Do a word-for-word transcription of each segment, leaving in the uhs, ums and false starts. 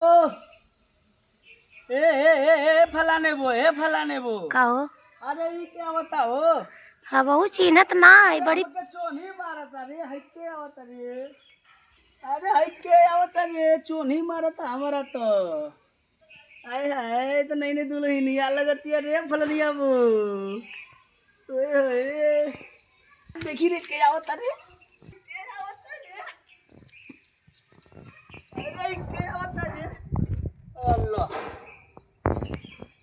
ओ, ए, ए, ए, ए, फलाने बो, ए, फलाने बो। का हो? अरे, ई क्या होता हो? हाँ, बहुत चिन्हत ना है, बड़ी हमके चोन्ही मारता रे, हइके आवता रे। अरे, हइके आवता रे, चोन्ही मारता हमारा तो। आय हाय, तो नई नई दुल्हनिया लगतिया रे, फलनिया बो। ओए होए। देखी रे, के आवता रे? के आवता रे? अरे, के आवता रे? अल्लाह।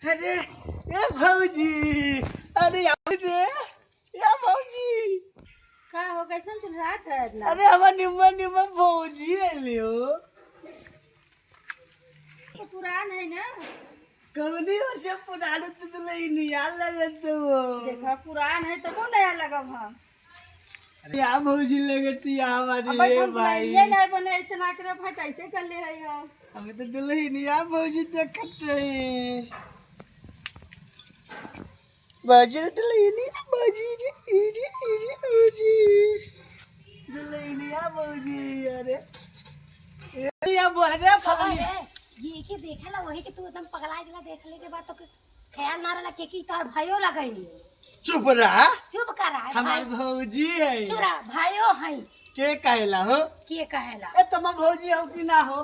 अरे, ए भौजी, अरे, आव रे, ए भौजी। का हो, कैसन चुनरात है इतना? अरे, हमार निम्मन, निम्मन भौजी अइली हो। तो पुरान है ना? कवनी ओर से पुरान तो दुल्हनिया लगत हो। देखा, पुरान है तो कौन नया लगब हम? अरे, या भौजी लगत या हमारी अब रे हम भाई। ये नहीं बने, ऐसे ना करे भाई, कैसे कर ले रही हो? हमें तो दुल्हनिया भौजी देखत रही। भौजी तो दुल्हनिया भौजी जी, जी, जी, भौजी। दुल्हनिया भौजी, अरे। ए, या बोहरे फलनी। अरे, ये के देखे ला, वही के तू एकदम पगला गेला, देख ले के बाद तो ख्याल ना रहला के कि तोर भाइयो लगैनी। चुप रहा। चुप कर रहा है, हमार भाई। भौजी है। चुप रहा, भाइयो है। के कहेला हो? के कहेला? ए, तुम भौजी हो कि ना हो?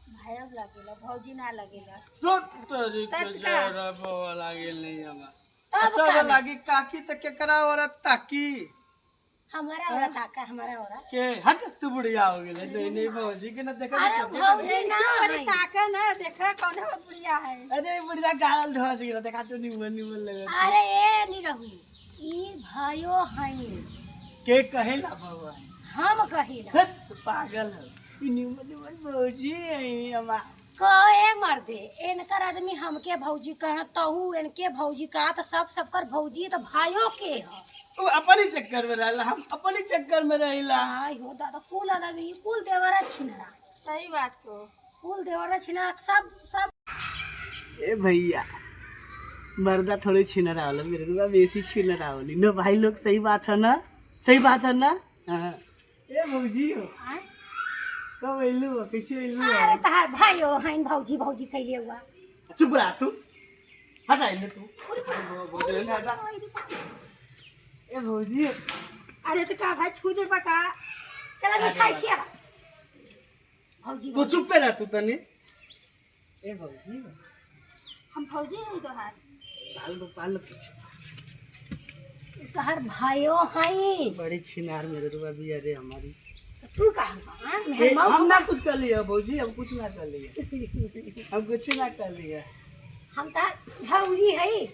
भाइयो लगेला, भौजी ना लगेला। तो तोरी तब के का? जरा बोला गेल नहीं हमार। तब अच्छा, का? बोला कि काकी त केकरा औरत ताकी? हमारा औरत ताका, हमारा औरत। के? हट, तू बुढ़िया हो गेले। नहीं, नहीं, भौजी के ना देखा अरे, तो भौजी ना अरे, है। ताका ना, देखा कौन है बुढ़िया है। अरे, बुढ़िया गाल धस गेला, देखा तू निमन, निमन लगे। अरे, ए, नहीं रहू। ई भाइयो है। के कहेला भौजी? हम कहिला। हट, तू पागल है। ई निमन, निमन भौजी है, हमार। कहे मर्दे, इनकर आदमी हमके भौजी कहा, तहू इनके भौजी कहा, तो सब सबकर भौजी तो भाइयों के ह। वो अपने चक्कर में रहला, हम अपने चक्कर में रहिला। आई हो दादा, कुल आदमी, कुल देवरा छिनरा। सही बात को। कुल देवरा छिनरा, सब, सब। ए भैया, मर्दा थोड़े छिनरा होला, मेहरुआ बेसी छिनरा होली। नो भाई लोग, सही बात है ना? सही बात है ना? हाँ। ए भौजी हो। आय? कब अइलू हो? कैसे अइलू हो? अरे तहार भाई हो, हइन भौजी, भौजी कैले हुआ। चुप रहा तू। हटा इन्हें तू। अरे, भौ-, भौजी, हटा। ए भौजी हो। अरे तो का भाई छू दे बका? चला अरे मिठाई बाबा। खिया। भौजी, तू भौजी। चुप्पे रह तू तनी। ए भौजी। हम भौजी हई तोहार। बाल लो, बाल लो पीछे। तोहार भाइयो हई। बड़ी छिनार मेहरुआ भी अरे हमारी। तो तू का हवा, हाँ? ए, मेहर मऊ हम ना हवा। कुछ कर लिया भौजी, हम कुछ ना कर लिया। हम कुछ ना कर लिया। हम तो भौजी हई।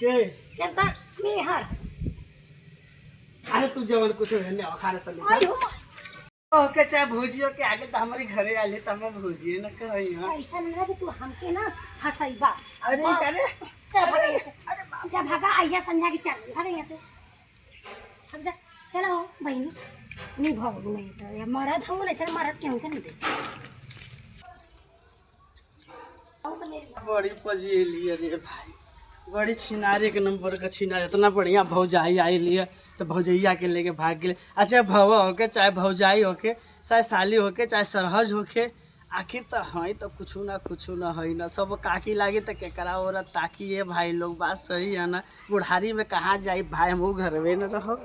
के? जब तक मेहर। अरे तू जवन कुछ है ने अखाड़ा पर ले जा। आई हो। ओके, चाहे भौजी हो के आगे तो हमारे घरे आले तो हमें भौजी ना कही, हाँ। ऐसा ना कि तू हमके ना फंसाइबा। अरे, हाँ। अरे। चल, भाग यहाँ से। अरे, बाप। जा, भागा, आइया संझा के चल, भाग यहाँ से। भाग जा, चला हो, बहनी। नहीं भाग, नहीं तो ये मरद हो, नहीं चल, मरद क्यों के नहीं दे। बड़ी पजियली है रे भाई, बड़ी छिनार, एक नंबर का छिनार। इतना बढ़िया भौजाई आइली है तो भौजैया के लेके भाग गेले। अच्छा, भवा होके चाहे भौजाई होके, चाहे साली होके चाहे सरहज होके, आखिर तो हई तो कुछ ना कुछ ना हई ना। सब काकी लागे तो केकरा औरत ताकी है भाई लोग, बात सही है ना? बुढ़ारी में कहाँ जाई भाई, हम वो घर में न रहो।